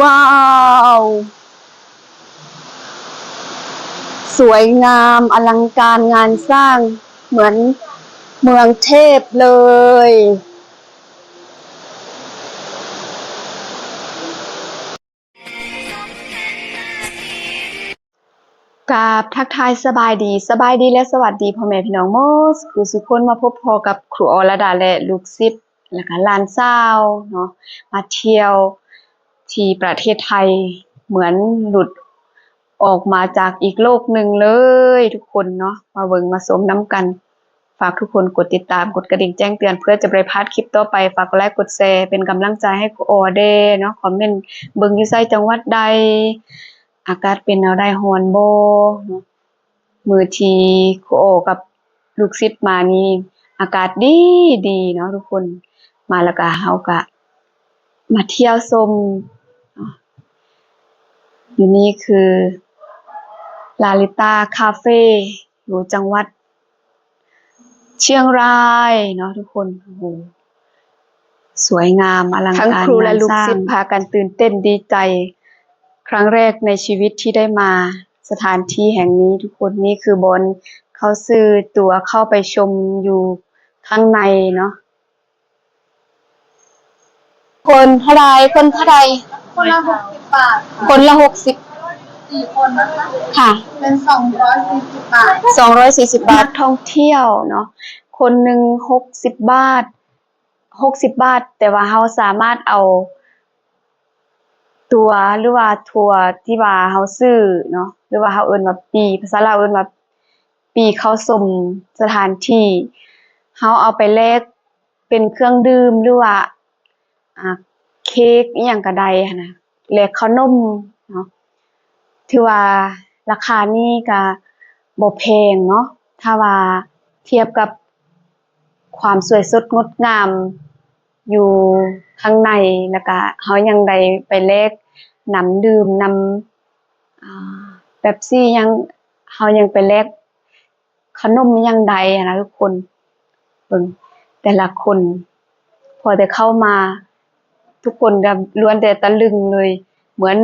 ວ້າວ ສວຍງາມອະລັງການງານສ້າງ ເໝືອນເມືອງເທບເລີຍ. ກາບທັກທາຍສະບາຍດີ, ສະບາຍດີ ແລະ ສະຫວັດດີພໍ່ແມ່ພີ່ນ້ອງໝົດສູ່ຜູ້ສູ່ຄົນ. ມາພົບພໍ້ກັບຄູອໍລະດາ ແລະ ລູກສິດ ແລະກະຫຼານສາວເນາະ ມາທ່ຽວທີ່ປະເທດໄທ ເໝືອນຫຼຸດອອກມາຈາກອີກໂລກໜຶ່ງເລີຍທຸກຄົນເນາະ. ມາເບິ່ງມາຊົມນຳກັນ. ຝາກທຸກຄົນກົດຕິດຕາມ ກົດກະດິ່ງແຈ້ງເຕືອນ ເພື່ອຈະບໍ່ໄດ້ພາດຄລິບຕໍ່ໄປ. ຝາກກົດໄລກົດແຊເປັນກຳລັງໃຈໃຫ້ຄູອໍແດ່ເນາະ. ຄອມເມັນເບິ່ງຢູ່ໃສ ຈັງຫວັດໃດ ອາກາດເປັນແນວໃດ ຮ້ອນບໍ່ເນາະ. ມື້ທີ່ຄູອໍກັບລູກສິດມານີ້ ອາກາດດີດີເນາະທຸກຄົນ. ມາແລ້ວກະເຮົາກະມາທ່ຽວຊົມເນາະ. ຢູ່ນີ້ຄື Lalita Cafe ຢູ່ຈັງຫວັດ ຊຽງລາຍເນາະທຸກຄົນ. ໂອ້ໂຫ ສວຍງາມອະລັງການງານສ້າງ. ທັງຄູ ແລະ ລູກສິດພາກັນຕື່ນເຕັ້ນດີໃຈ ຄັ້ງແລກໃນຊີວິດທີ່ໄດ້ມາສະຖານທີ່ແຫ່ງນີ້ທຸກຄົນ. ນີ້ຄືບ່ອນເຂົ້າຊື້ຕົ໋ວເຂົ້າໄປຊົມຢູ່ຂ້າງໃນເນາະ. ຄົນເທົ່າໃດ? ຄົນເທົ່າໃດ? ຄົນລະຫົກສິບບາດ. ຄົນລະຫົກສິບ. ສີ່ຄົນນະຄະ? ຄ່ະ. ເປັນສອງຮ້ອຍສີ່ສິບບາດ. ສອງຮ້ອຍສີ່ສິບບາດ. ນັກທ່ອງທ່ຽວເນາະ ຄົນໜຶ່ງຫົກສິບບາດ, ຫົກສິບບາດ, ແຕ່ວ່າເຮົາສາມາດເອົາ ຕົ໋ວ ຫຼືວ່າທົວທີ່ວ່າເຮົາຊື້ເນາະ ຫຼືວ່າເຮົາເອີ້ນວ່າປີ້ ພາສາລາວເອີ້ນວ່າປີ້ເຂົ້າຊົມສະຖານທີ່ ເຮົາເອົາໄປແລກເປັນເຄື່ອງດື່ມ ຫຼືວ່າ ອ່າ ເຄັກອີ່ຫຍັງກະໄດ້ຫັ້ນນະ ແລກເຂົ້າໜົມເນາະ. ຖືວ່າລາຄານີ້ກະບໍ່ແພງເນາະ ຖ້າວ່າທຽບກັບຄວາມສວຍສົດງົດງາມຢູ່ຂ້າງໃນ ແລ້ວກະເຮົາຍັງໄດ້ໄປແລກນ້ຳດື່ມ ນ້ຳ ອ່າ ເປັບຊີ ຍັງ ເຮົາຍັງໄປແລກ ຂະໜົມອີ່ຫຍັງໄດ້ຫັ້ນນະທຸກຄົນ. ເບິ່ງແຕ່ລະຄົນ ພໍແຕ່ເຂົ້າມາ ທຸກຄົນກະລ້ວນແຕ່ຕະລຶງເລີຍ ເໝືອນ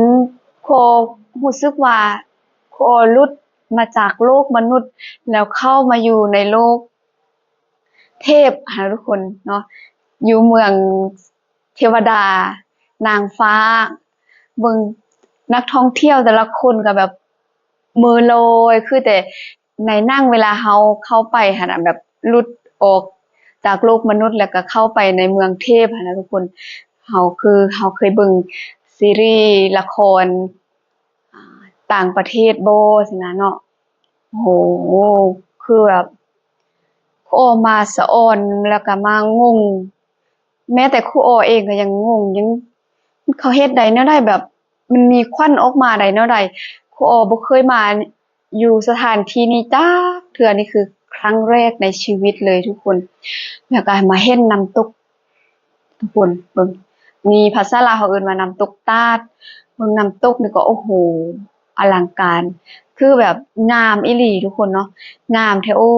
ຄູອໍຮູ້ສຶກວ່າຄູອໍຫຼຸດມາຈາກໂລກມະນຸດ ແລ້ວເຂົ້າມາຢູ່ໃນໂລກເທບຫັ້ນນະທຸກຄົນເນາະ ຢູ່ເມືອງເທວະດາ ນາງຟ້າ. ເບິ່ງນັກທ່ອງທ່ຽວແຕ່ລະຄົນກະແບບ ເໝີລອຍ ຄືແຕ່ໃນໜັງ ເວລາເຮົາເຂົ້າໄປຫັ້ນນະ ແບບຫຼຸດອອກຈາກໂລກມະນຸດ ແລ້ວກະເຂົ້າໄປໃນເມືອງເທບຫັ້ນນະທຸກຄົນ. ເຮົາຄື ເຮົາເຄີຍເບິ່ງຊີຣີລະຄອນ ອ່າ ຕ່າງປະເທດບໍ່ຊີ້ນະເນາະ. ໂອ້ໂຫ ຄືແບບ ຄູອໍມາສະອອນ ແລ້ວກະມາງົງ ແມ້ແຕ່ຄູອໍເອງກະຍັງງົງ ຍັງ ເຂົາເຮັດໄດ້ແນວໃດ ແບບມັນມີຄວັນອອກມາໄດ້ແນວໃດ. ຄູອໍບໍ່ເຄີຍມາຢູ່ສະຖານທີ່ນີ້ຈັກເທື່ອ ນີ້ຄືຄັ້ງແລກໃນຊີວິດເລີຍທຸກຄົນ. ແລ້ວກະມາເຫັນນ້ຳຕົກ ທຸກຄົນເບິ່ງ ນີ້ພາສາລາວເຮົາເອີ້ນວ່ານ້ຳຕົກຕາດ. ເບິ່ງນ້ຳຕົກນີ້ກໍ ໂອ້ໂຫ ອະລັງການ ຄືແບບງາມອີ່ຫຼີທຸກຄົນເນາະ ງາມແທ້ ໂອ້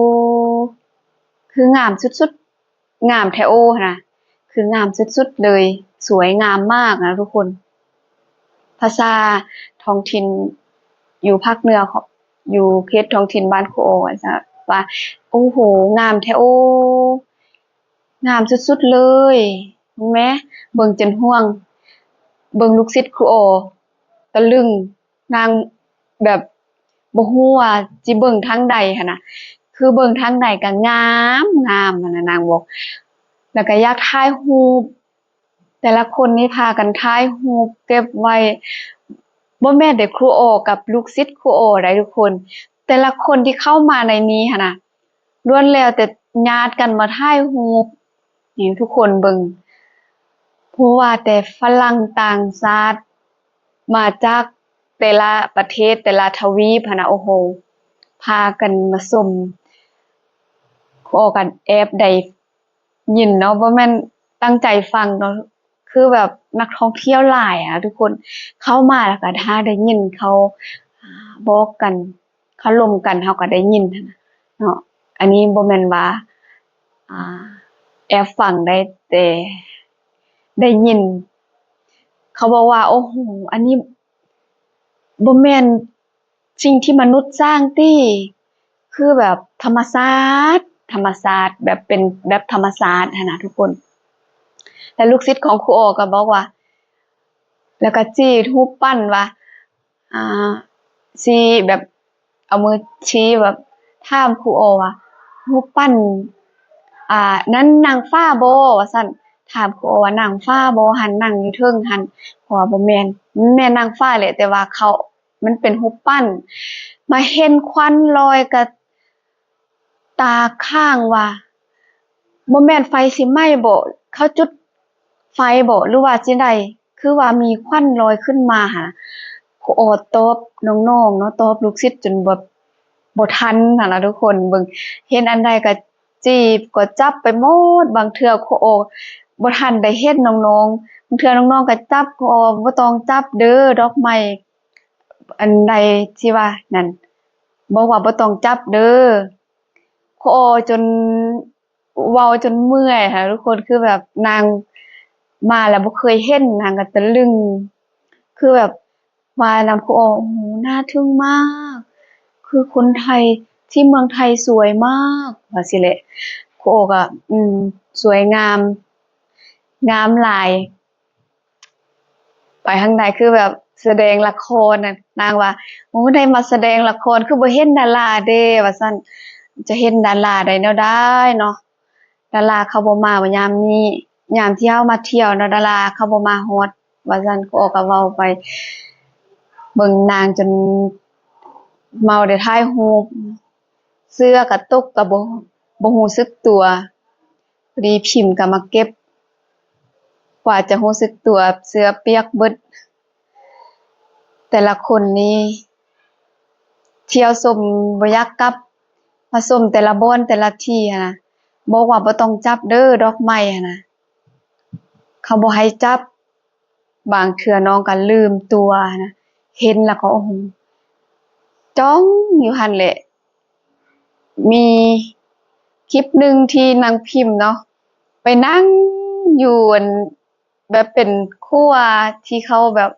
ຄືງາມສຸດໆ. ງາມແທ້ໂອ້ຫັ້ນນະ ຄືງາມສຸດໆເລີຍ ສວຍງາມມາກນະທຸກຄົນ. ພາສາທ້ອງຖິ່ນຢູ່ພາກເໜືອ ຢູ່ເຂດທ້ອງຖິ່ນບ້ານຄູອໍ ວ່າ ໂອ້ໂຫ ງາມແທ້ໂອ້ ງາມສຸດໆເລີຍ. ເບິ່ງແມ້ ເບິ່ງຈົນຫ່ວງ ເບິ່ງລູກສິດຄູອໍ ຕະລຶງ ນາງແບບບໍ່ຮູ້ວ່າຊິເບິ່ງທາງໃດຫັ້ນນະ ຄືເບິ່ງທາງໃດກະງາມ ງາມຫັ້ນນະ ນາງບອກ. ແລ້ວກະຢາກຖ່າຍຮູບ ແຕ່ລະຄົນນີ້ພາກັນຖ່າຍຮູບເກັບໄວ້ ບໍ່ແມ່ນແຕ່ຄູອໍກັບລູກສິດຄູອໍໃດ໋ທຸກຄົນ ແຕ່ລະຄົນທີ່ເຂົ້າມາໃນນີ້ຫັ້ນນະ ລ້ວນແລ້ວແຕ່ຍາດກັນມາຖ່າຍຮູບ. ນີ້ທຸກຄົນເບິ່ງ ບໍ່ວ່າແຕ່ຝຣັ່ງຕ່າງຊາດ ມາຈາກແຕ່ລະປະເທດ ແຕ່ລະທະວີບຫັ້ນນະ ໂອ້ໂຫ ພາກັນມາຊົມ. ຂໍກັນແອບໄດ້ຍິນເນາະ ບໍ່ແມ່ນຕັ້ງໃຈຟັງເນາະ ຄືແບບນັກທ່ອງທ່ຽວຫຼາຍຫັ້ນນະທຸກຄົນ ເຂົ້າມາແລ້ວກະຖ້າໄດ້ຍິນເຂົາ ອ່າ ບອກກັນ ເຂົາລົມກັນ ເຮົາກະໄດ້ຍິນຫັ້ນນະເນາະ. ອັນນີ້ບໍ່ແມ່ນວ່າ ອ່າ ແອບຟັງໄດ້ ແຕ່ໄດ້ຍິນເ ເຂົາບອກວ່າ ໂອ້ໂຫ ອັນນີ້ບໍ່ແມ່ນສິ່ງທີ່ມະນຸດສ້າງຕິ ຄືແບບທຳມະຊາດ ທຳມະຊາດ ແບບເປັນແບບທຳມະຊາດຫັ້ນນະທຸກຄົນ. ແລ້ວລູກສິດຂອງຄູອໍກໍບອກວ່າ ແລ້ວກໍຊີ້ຮູບປັ້ນວ່າ ອ່າ ຊີ້ແບບເອົາມືຊີ້ແບບຖາມຄູອໍວ່າ ຮູບປັ້ນ ອ່າ ນັ້ນນາງຟ້າບໍ່ ວ່າຊັ້ນ. ຖາມຄູອໍວ່າ ນາງຟ້າບໍ່ຫັ້ນ ນັ່ງຢູ່ເທິງຫັ້ນ. ເຂົາວ່າບໍ່ແມ່ນ ແມ່ນນາງຟ້າແຫຼະ ແຕ່ວ່າເຂົາ ມັນເປັນຮູບປັ້ນ ມາເຫັນຄວັນລອຍກະຕາຄ້າງວ່າ ບໍ່ແມ່ນໄຟຊິໄໝ້ບໍ ເຂົາຈຸດໄຟບໍ ຫຼືວ່າຈັ່ງໃດ ຄືວ່າມີຄວັນລອຍຂຶ້ນມາຫັ້ນ. ຄູອໍຕອບນ້ອງໆເນາະ ຕອບລູກສິດຈົນແບບບໍ່ທັນຫັ້ນນະທຸກຄົນ. ເບິ່ງ ເຫັນອັນໃດກະຈີບ ກໍຈັບໄປໝົດ. ບາງເທື່ອຄູອໍບໍ່ທັນໄດ້ເຫັນນ້ອງໆ ບາງເທື່ອນ້ອງໆກໍຈັບ ຄູອໍ ບໍ່ຕ້ອງຈັບເດີ ດອກໄມ້ ອັນໃດທີ່ວ່ານັ້ນ ບອກວ່າບໍ່ຕ້ອງຈັບເດີ. ຄູອໍຈົນເວົ້າຈົນເມື່ອຍຫັ້ນນະທຸກຄົນ ຄືແບບນາງມາແລ້ວບໍ່ເຄີຍເຫັນ ນາງກໍຕະລຶງ ຄືແບບວ່ານຳຄູອໍ ໂອ້ໂຫ ໜ້າທຶ່ງມາກ ຄືຄົນໄທທີ່ເມືອງໄທສວຍມາກ ວ່າຊີ້ແຫຼະ. ຄູອໍກໍ ອືມ ສວຍງາມ ງາມຫຼາຍ. ໄປທາງໃດ ຄືແບບສະແດງລະຄອນນະ ນາງວ່າ ໂອ້ ໄດ້ມາສະແດງລະຄອນ ຄືບໍ່ເຫັນດາລາເດ ວ່າຊັ້ນ. ຈະເຫັນດາລາໄດ້ແນວໃດເນາະ ດາລາເຂົາບໍ່ມາຍາມນີ້ ຍາມທີ່ເຮົາມາທ່ຽວເນາະ ດາລາເຂົາບໍ່ມາຮອດ ວ່າຊັ້ນ. ຄູອໍກໍເວົ້າໄປ ເບິ່ງນາງຈົນເມົາໄດ້ຖ່າຍຮູບ ເສື້ອກໍຕົກ ກໍບໍ່ ບໍ່ຮູ້ສຶກຕົວ. ພໍດີພິມກໍມາເກັບ ກວ່າຈະຮູ້ສຶກຕົວ ເສື້ອປຽກເບິດ. ແຕ່ລະຄົນນີ້ທ່ຽວຊົມບໍ່ຢາກກັບ ມາຊົມແຕ່ລະບ່ອນແຕ່ລະທີ່ຫັ້ນນະ ບອກວ່າບໍ່ຕ້ອງຈັບເດີ ດອກໄມ້ຫັ້ນນະ ເຂົາບໍ່ໃຫ້ຈັບ. ບາງເທື່ອນ້ອງກໍລືມຕົວນະ ເຫັນແລ້ວກໍ ໂອ້ໂຫ ຈ້ອງຢູ່ຫັ້ນແຫຼະ. ມີຄລິບໜຶ່ງທີ່ນາງພິມເນາະ ໄປນັ່ງຢູ່ອັນ ແບບເປັນຂົວທີ່ເຂົາແບບ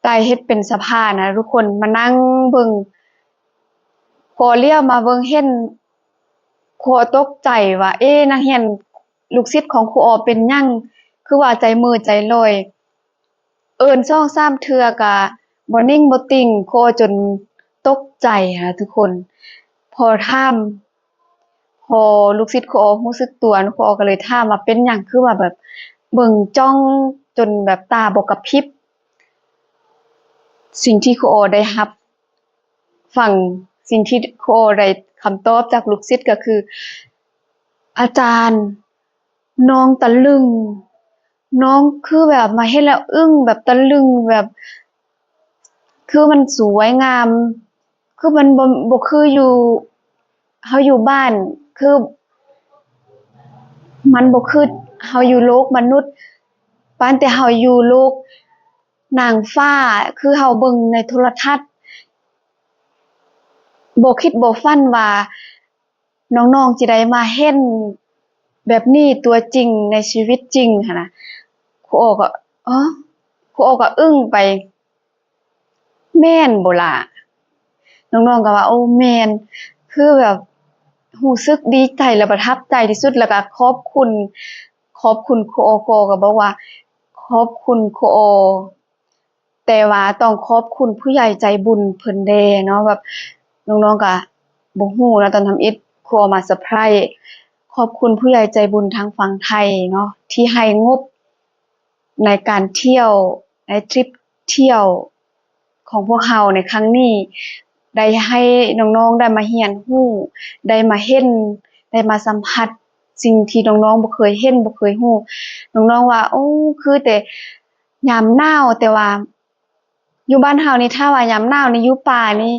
ໄດ້ເຮັດເປັນສະພານນະທຸກຄົນ ມານັ່ງເບິ່ງ ພໍຫຼຽວມາເບິ່ງເຫັນ ຂໍຕົກໃຈວ່າ ເອ ນັກຮຽນ ລູກສິດຂອງຄູອໍເປັນຫຍັງ ຄືວ່າໃຈເມີໃຈລອຍ ເອີ້ນສອງສາມເທື່ອກະບໍ່ນິ່ງບໍ່ຕິ່ງ ຄູອໍຈົນຕົກໃຈຫັ້ນນະທຸກຄົນ. ພໍຖາມ ພໍລູກສິດຄູອໍຮູ້ສຶກຕົວ ຄູອໍກໍເລີຍຖາມວ່າ ເປັນຫຍັງຄືວ່າແບບເບິ່ງຈ້ອງຈົນແບບຕາບໍ່ກະພິບ? ສິ່ງທີ່ຄູອໍໄດ້ຮັບ ຟັງ ສິ່ງທີ່ຄູອໍໄດ້ຄຳຕອບຈາກລູກສິດກໍຄື ອາຈານ ນ້ອງຕະລຶງ ນ້ອງຄືແບບມາເຫັນແລ້ວອຶ້ງ ແບບຕະລຶງ ແບບຄືມັນສວຍງາມ ຄືມັນບໍ່ ບໍ່ຄືຢູ່ ເຮົາຢູ່ບ້ານ ຄືມັນບໍ່ຄືເຮົາຢູ່ໂລກມະນຸດ ປານແຕ່ເຮົາຢູ່ໂລກນາງຟ້າ ຄືເຮົາເບິ່ງໃນໂທລະທັດ ບໍ່ຄິດບໍ່ຝັນວ່າ ນ້ອງໆ ຊິໄດ້ມາເຫັນແບບນີ້ຕົວຈິງໃນຊີວິດຈິງຫັ້ນນະ. ຄູອໍກໍ ອໍ ຄູອໍກໍອຶ້ງໄປ ແມ່ນບໍ່ລະ? ນ້ອງໆ ກໍວ່າ ໂອ້ ແມ່ນ ຄືແບບຮູ້ສຶກດີໃຈ ແລະ ປະທັບໃຈທີ່ສຸດ ແລ້ວກໍຂອບຄຸນ ຂອບຄຸນຄູອໍ. ຄູອໍກໍບອກວ່າ ຂອບຄຸນຄູອໍ ແຕ່ວ່າຕ້ອງຂອບຄຸນຜູ້ໃຫຍ່ໃຈບຸນເພິ່ນແດ່ເນາະ ແບບນ້ອງໆ ກະບໍ່ຮູ້ເນາະ ຕອນທຳອິດຄູອໍມາເຊີໄພຣ ຂອບຄຸນຜູ້ໃຫຍ່ໃຈບຸນທາງຝັ່ງໄທເນາະ ທີ່ໃຫ້ງົບໃນການທ່ຽວ ໃນທຣິບທ່ຽວຂອງພວກເຮົາໃນຄັ້ງນີ້ ໄດ້ໃຫ້ນ້ອງໆ ໄດ້ມາຮຽນຮູ້ ໄດ້ມາເຫັນ ໄດ້ມາສຳຜັດສິ່ງທີ່ນ້ອງໆ ບໍ່ເຄີຍເຫັນ ບໍ່ເຄີຍຮູ້. ນ້ອງໆ ວ່າ ໂອ້ ຄືແຕ່ ຍາມໜາວ ແຕ່ວ່າຢູ່ບ້ານເຮົານີ້ ຖ້າວ່າຍາມໜາວນີ້ ຢູ່ປ່ານີ້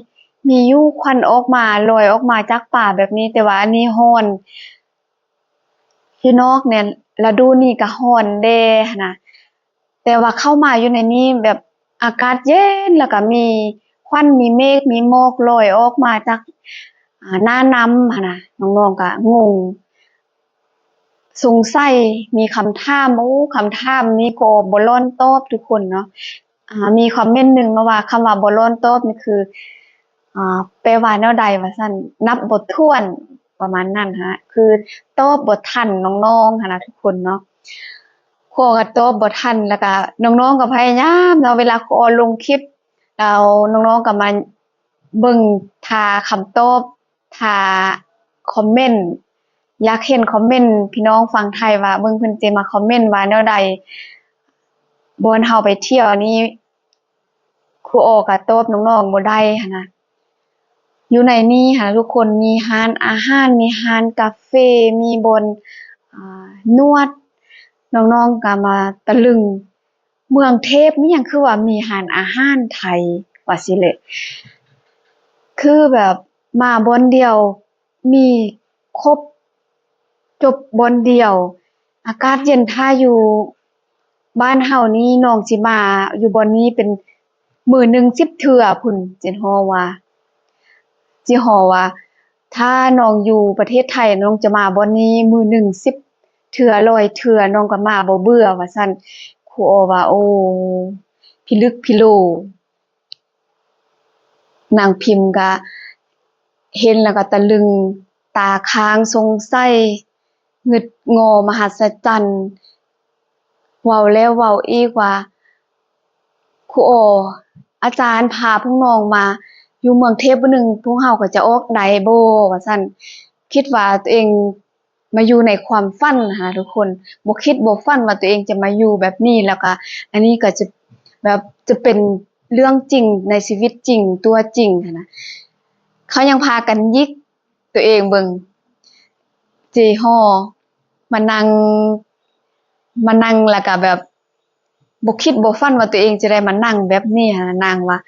ມີຢູ່ ຄວັນອອກມາ ລອຍອອກມາຈາກປ່າແບບນີ້ ແຕ່ວ່າອັນນີ້ຮ້ອນ ຢູ່ນອກແນ່ ລະດູນີ້ກະຮ້ອນແດ່ຫັ້ນນະ ແຕ່ວ່າເຂົ້າມາຢູ່ໃນນີ້ ແບບອາກາດເຢັນ ແລ້ວກະມີຄວັນ ມີເມກ ມີໝອກລອຍອອກມາຈາກ ອາ ໜ້ານ້ຳຫັ້ນນະ ນ້ອງໆ ກະງົງ. ສົງໄສ ມີຄຳຖາມ ໂອ້ ຄຳຖາມນີ້ກໍບໍ່ລ້ອນຕອບທຸກຄົນເນາະ. ອ່າ ມີຄອມເມັນໜຶ່ງມາວ່າ ຄຳວ່າບໍ່ລ້ອນຕອບນີ້ຄື ອ່າ ແປວ່າແນວໃດວ່າຊັ້ນ ນັບບໍ່ຖ້ວນ ປະມານນັ້ນຫັ້ນນະ ຄືຕອບບໍ່ທັນນ້ອງໆຫັ້ນນະທຸກຄົນເນາະ. ຂ້ອຍກໍຕອບບໍ່ທັນ ແລ້ວກໍນ້ອງໆກໍພະຍາຍາມເນາະ ເວລາຂ້ອຍລົງຄລິບ ແລ້ວນ້ອງໆກໍມາເບິ່ງຖ້າຄຳຕອບ ຖ້າຄອມເມັນ ຢາກເຫັນຄອມເມັນພີ່ນ້ອງຝັ່ງໄທວ່າ ເບິ່ງເພິ່ນຊິມາຄອມເມັນວ່າແນວໃດ ບ່ອນເຮົາໄປທ່ຽວນີ້ ຄູອໍກໍຕອບນ້ອງໆບໍ່ໄດ້ຫັ້ນນະ. ຢູ່ໃນນີ້ຫັ້ນນະທຸກຄົນ ມີຮ້ານອາຫານ ມີຮ້ານກາເຟ ມີບ່ອນ ອ່າ ນວດ ນ້ອງໆກໍມາຕະລຶງ ເມືອງເທບມີຫຍັງຄືວ່າມີຮ້ານອາຫານໄທ ວ່າຊີ້ແຫຼະ ຄືແບບມາບ່ອນດຽວ ມີຄົບຈົບບ່ອນດຽວ ອາກາດເຢັນ. ຖ້າຢູ່ບ້ານເຮົານີ້ ນ້ອງຊິມາຢູ່ບ່ອນນີ້ເປັນມື້ໜຶ່ງສິບເທື່ອພຸ້ນ ຈັ່ງຮໍວ່າ ຊິຮໍວ່າ ຖ້ານ້ອງຢູ່ປະເທດໄທ ນ້ອງຈະມາບ່ອນນີ້ມື້ໜຶ່ງສິບເທື່ອ ຮ້ອຍເທື່ອ ນ້ອງກໍມາບໍ່ເບື່ອ ວ່າຊັ້ນ. ຄູອໍວ່າ ໂອ້ ພິລຶກພິໂລ. ນາງພິມກະເຫັນແລ້ວກະຕະລຶງ ຕາຄ້າງ ສົງໄສ ງຶດງໍ ມະຫັດສະຈັນ ເວົ້າແລ້ວເວົ້າອີກວ່າ ຄູອໍ ອາຈານພາພວກນ້ອງມາຢູ່ເມືອງເທບມື້ໜຶ່ງ ພວກເຮົາກໍຈະອອກໄດ້ບໍ່ ວ່າຊັ້ນ. ຄິດວ່າຕົວເອງ ມາຢູ່ໃນຄວາມຝັນຫັ້ນນະທຸກຄົນ ບໍ່ຄິດບໍ່ຝັນວ່າຕົວເອງຈະມາຢູ່ແບບນີ້ ແລ້ວກະອັນນີ້ກໍຈະແບບຈະເປັນເລື່ອງຈິງໃນຊີວິດຈິງ ຕົວຈິງຫັ້ນນະ. ເຂົາຍັງພາກັນຍິກຕົວເອງເບິ່ງ ເຈຮໍ ມານັ່ງ ມານັ່ງ ແລ້ວກະແບບ ບໍ່ຄິດບໍ່ຝັນວ່າຕົວເອງຈະໄດ້ມານັ່ງແບບນີ້ຫັ້ນນະ ນາງວ່າ.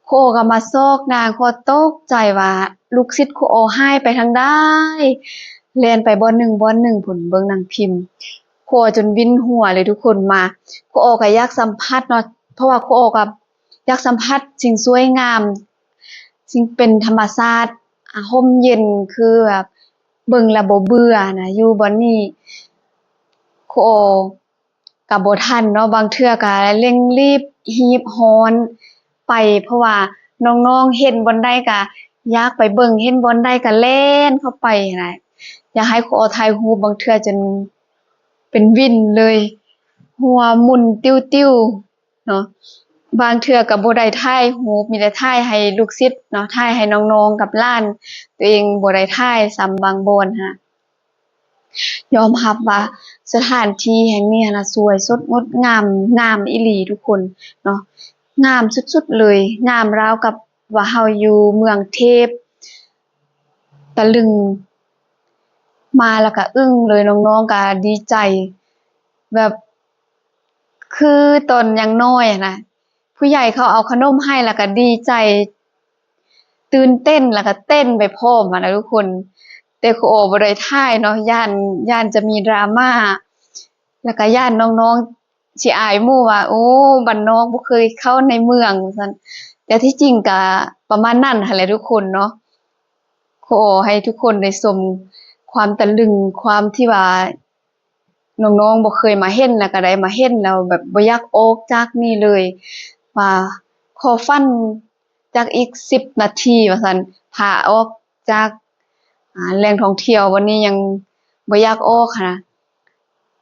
ຂ້ອຍກໍມາຊອກນາງ ຂ້ອຍຕົກໃຈວ່າລູກສິດຄູອໍຫາຍໄປທາງໃດ ແລ່ນໄປບ່ອນໜຶ່ງບ່ອນໜຶ່ງພຸ້ນ ເບິ່ງນາງພິມ. ຂ້ອຍຈົນວິນຫົວເລີຍທຸກຄົນມາ. ຄູອໍກໍຢາກສຳຜັດເນາະ ເພາະວ່າຄູອໍກໍຢາກສຳຜັດສິ່ງສວຍງາມ ສິ່ງເປັນທຳມະຊາດ ອາ ຮົ່ມເຢັນ ຄືແບບເບິ່ງແລ້ວບໍ່ເບື່ອນະ ຢູ່ບ່ອນນີ້. ຄູອໍ ກະບໍ່ທັນເນາະ ບາງເທື່ອກະເລັ່ງລີບຮີບຮ້ອນໄປ ເພາະວ່ານ້ອງໆເຫັນບ່ອນໃດກະຢາກໄປເບິ່ງ ເຫັນບ່ອນໃດກະແລ່ນເຂົ້າໄປຫັ້ນນະ ຢາກໃຫ້ຄູອໍຖ່າຍຮູບ ບາງເທື່ອຈົນເປັນວິນເລີຍ ຫົວໝຸນຕິວໆເນາະ. ບາງເທື່ອກະບໍ່ໄດ້ຖ່າຍຮູບ ມີແຕ່ຖ່າຍໃຫ້ລູກສິດເນາະ ຖ່າຍໃຫ້ນ້ອງໆກັບຫຼານ ຕົວເອງບໍ່ໄດ້ຖ່າຍຊ້ຳບາງບ່ອນຫັ້ນນະ. ຍອມຮັບວ່າສະຖານທີ່ແຫ່ງນີ້ຫັ້ນນະ ສວຍສົດງົດງາມ ງາມອີ່ຫຼີທຸກຄົນເນາະ ງາມສຸດໆເລີຍ ງາມລາວກັບວ່າເຮົາຢູ່ເມືອງເທບ. ຕະລຶງ ມາແລ້ວກະອຶ້ງເລີຍ ນ້ອງໆກະດີໃຈ ແບບ ຄືຕອນຍັງນ້ອຍຫັ້ນນະ ຜູ້ໃຫຍ່ເຂົາເອົາຂະໜົມໃຫ້ ແລ້ວກະດີໃຈ ຕື່ນເຕັ້ນ ແລ້ວກະເຕັ້ນໄປພ້ອມຫັ້ນນະທຸກຄົນ. ແຕ່ຄູອໍບໍ່ໄດ້ຖ່າຍເນາະ ຢ້ານ ຢ້ານຈະມີດຣາມາ ແລ້ວກະຢ້ານນ້ອງໆຊິອາຍໝູ່ວ່າ ໂອ້ ບ້ານນອກ ບໍ່ເຄີຍເຂົ້າໃນເມືອງ ວ່າຊັ້ນ. ແຕ່ທີ່ຈິງກະປະມານນັ້ນຫັ້ນແຫຼະທຸກຄົນເນາະ. ຂໍໃຫ້ທຸກຄົນໄດ້ຊົມຄວາມຕະລຶງ ຄວາມທີ່ວ່າ ນ້ອງໆບໍ່ເຄີຍມາເຫັນ ແລ້ວກໍໄດ້ມາເຫັນແລ້ວແບບບໍ່ຢາກອອກຈາກນີ້ເລີຍ ວ່າຂໍຝັນຈັກອີກສິບນາທີວ່າຊັ້ນ ພາອອກຈາກ ອ່າ ແຫຼ່ງທ່ອງທ່ຽວບ່ອນນີ້ ຍັງບໍ່ຢາກອອກຫັ້ນນະ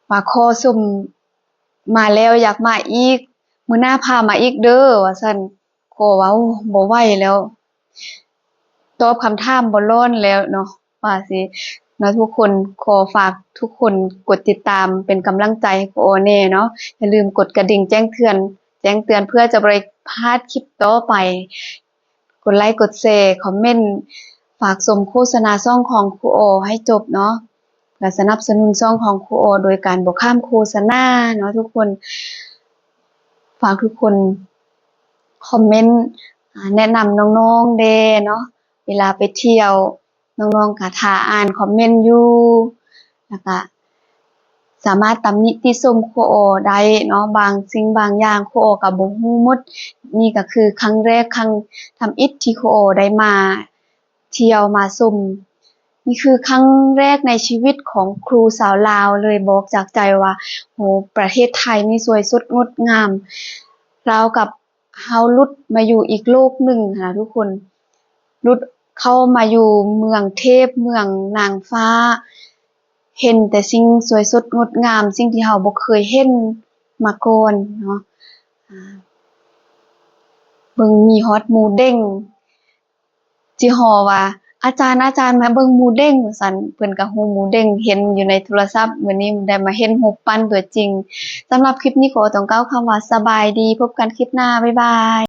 ວ່າຂໍຊົມ ມາແລ້ວຢາກມາອີກ ມື້ໜ້າພາມາອີກເດີ້ ວ່າຊັ້ນ. ກໍເວົ້າບໍ່ໄຫວແລ້ວ ຕອບຄຳຖາມບໍ່ລ້ອນແລ້ວເນາະ ວ່າຊິເນາະທຸກຄົນ. ຂໍຝາກທຸກຄົນກົດຕິດຕາມເປັນກຳລັງໃຈໃຫ້ຄູອໍແດ່ເນາະ. ຢ່າລືມກົດກະດິ່ງແຈ້ງເຕືອນ ແຈ້ງເຕືອນເພື່ອຈະບໍ່ໄດ້ພາດຄລິບຕໍ່ໄປ. ກົດໄລ ກົດແຊ ຄອມເມັນ ຝາກຊົມໂຄສະນາຊ່ອງຂອງຄູອໍໃຫ້ຈົບເນາະ. ແລະ ສະໜັບສະໜູນຊ່ອງຂອງຄູອໍໂດຍການບໍ່ຂ້າມໂຄສະນາເນາະທຸກຄົນ. ຝາກທຸກຄົນຄອມເມັນ ອາ ແນະນຳນ້ອງໆແດ່ເນາະ ເວລາໄປທ່ຽວ ນ້ອງໆກະຖ້າອ່ານຄອມເມັນຢູ່ ແລ້ວກະສາມາດຕຳໜິຕິຊົມຄູອໍໄດ້ເນາະ. ບາງສິ່ງບາງຢ່າງຄູອໍກະບໍ່ຮູ້ໝົດ. ນີ້ກະຄືຄັ້ງແລກ ຄັ້ງທຳອິດທີ່ຄູອໍໄດ້ມາ ທ່ຽວມາຊົມ ນີ້ຄືຄັ້ງແລກໃນຊີວິດຂອງຄູສາວລາວເລີຍ ບອກຈາກໃຈວ່າ ໂຫ ປະເທດໄທນີ້ສວຍສົດງົດງາມ ລາວກັບເຮົາຫຼຸດມາຢູ່ອີກໂລກໜຶ່ງຫັ້ນນະທຸກຄົນ ຫຼຸດເຂົ້າມາຢູ່ເມືອງເທບ ເມືອງນາງຟ້າ ເຫັນແຕ່ສິ່ງສວຍສົດງົດງາມ ສິ່ງທີ່ເຮົາບໍ່ເຄີຍເຫັນມາກ່ອນເນາະ. ອາ ເບິ່ງມີຮອດໝູເດ້ງ ຈິຮໍວ່າ ອາຈານ ອາຈານ ມາເບິ່ງໝູເດ້ງ ວ່າຊັ້ນ ເພິ່ນກະຮູ້ໝູເດ້ງ ເຫັນຢູ່ໃນໂທລະສັບ ມື້ນີ້ໄດ້ມາເຫັນຮູບປັ້ນຕົວຈິງ. ສຳລັບຄລິບນີ້ຂໍຕ້ອງກ່າວຄຳວ່າ ສະບາຍດີ ພົບກັນຄລິບໜ້າ ບາຍບາຍ.